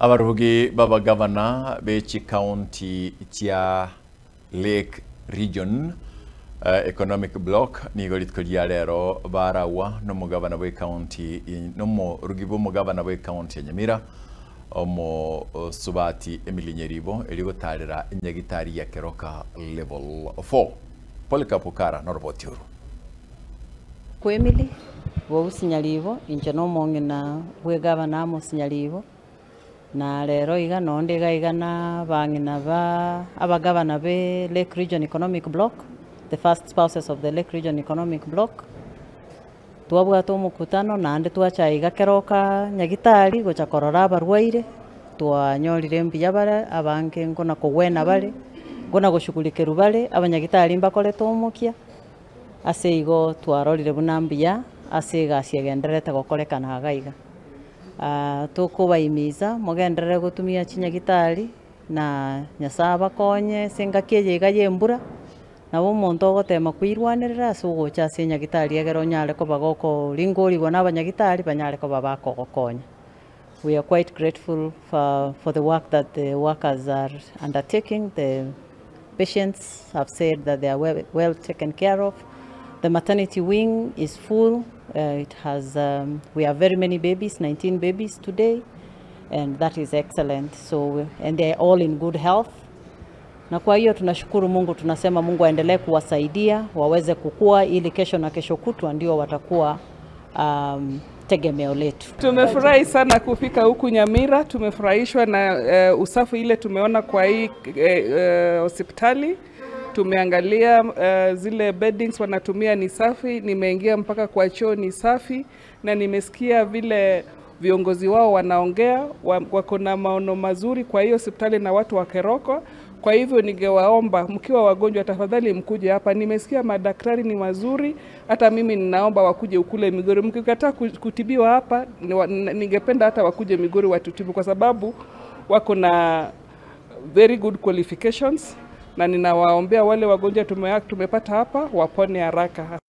Abarugi b'abagavana be chikaunti chia Lake Region Economic Bloc nigo rituko ria rero baragwa nomogavana bw'ekaunti nomorugi bw'omogavana bw'ekaunti ya Nyamira Omosubati Emily Nyeribo erio gotarera enyagitari ya Keroka Level 4. Polycarp Okara noroboti oru. Kw'Emily, Bousi Nyaribo, inche nomong'ina bw'egavana Amos Nyaribo, na rero iga nonde iga iga na abang'ina ba abagavana be Lake Region Economic Bloc, the first spouses of the Lake Region Economic Bloc, twabwate omokutano naende twacha iga keroka nyagitari gocha korora abarwaire, twanyorire mbuya bare abange nkona kogwena bare, nkona goshughulikerwa bare, abanyagitari mbakorete omokia. Ase igo twarorire buna mbuya ase egasi egendererete gokorekana iga iga. Tokobaimiza mogenderere gotumia chinyagitari na Nyasae abakonye ase engaki eye iga ya embura, nabo omonto ogotema koirwanerera ase ogocha ase enyagitari egere onyare koba gokoringorigwa na abanyagitari banyare koba bakogokonya. We are quite grateful for for the work that the workers are undertaking, the patients have said that they are well, well taken care of. The maternity wing is full, it has we have very many babies, 19 babies today, and that is excellent. So, and they are all in good health. Na kwa hiyo tunashukuru Mungu, tunasema Mungu aendelee kuwasaidia waweze kukua ili kesho na kesho kutwa ndio watakuwa tegemeo letu. Tumefurahi sana kufika huku Nyamira, tumefurahishwa na usafi ile tumeona kwa hii hospitali. Tumeangalia zile beddings wanatumia ni safi, nimeingia mpaka kwa choo ni safi, na nimesikia vile viongozi wao wanaongea, wako na maono mazuri kwa hiyo hospitali na watu wa Keroko. Kwa hivyo ningewaomba mkiwa wagonjwa, tafadhali mkuje hapa. Nimesikia madaktari ni wazuri, hata mimi ninaomba wakuje ukule Migori. Mkikataa kutibiwa hapa, ningependa hata wakuje Migori watutibu, kwa sababu wako na very good qualifications, na ninawaombea wale wagonjwa tumepata hapa wapone haraka.